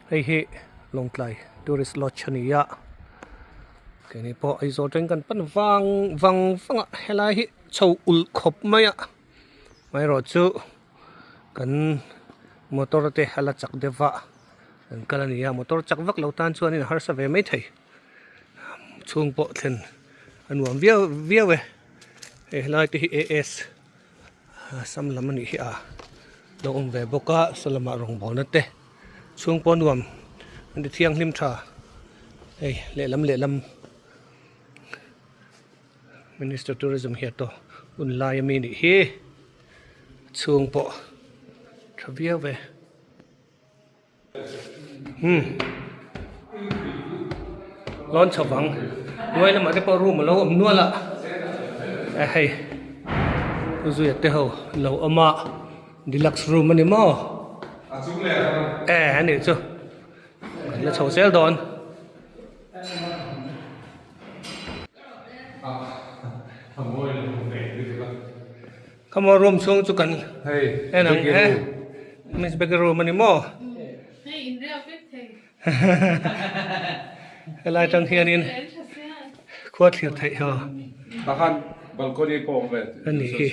Hei hi Lawngtlai Tourist Lodge a ni a, keini pawh Aizawl teng kan pan vang vang vang a, helai hi chho ulh khawp mai a, amaherawhchu kan motor te a la chak deuh va an kal a ni a, motor chak vak lo tan chuanin a harsa ve maithei, chhung pawh thlen a nuam viau viau e, hei helai te hi A_S. Sam lam a nih hi a lo awm ve bawk a saw lamah rawngbawlna te chhung pawh nuam an ti thianghlim tha hei lehlam lehlam minister tourism hian tawh hun lai ami nih hi chhung pawh tha viau ve. Umm lawn chho vang hnuai lamah te pawh room a lo awm nual a a hei pu zuia te ho lo awm a deluxe room a ni maw e a nih chu kan la chho zel dawn. Khamaw room chhung chu kan en ang e miss bakery room a ni maw helai tang hianin khua thlir theih haw a ni hi.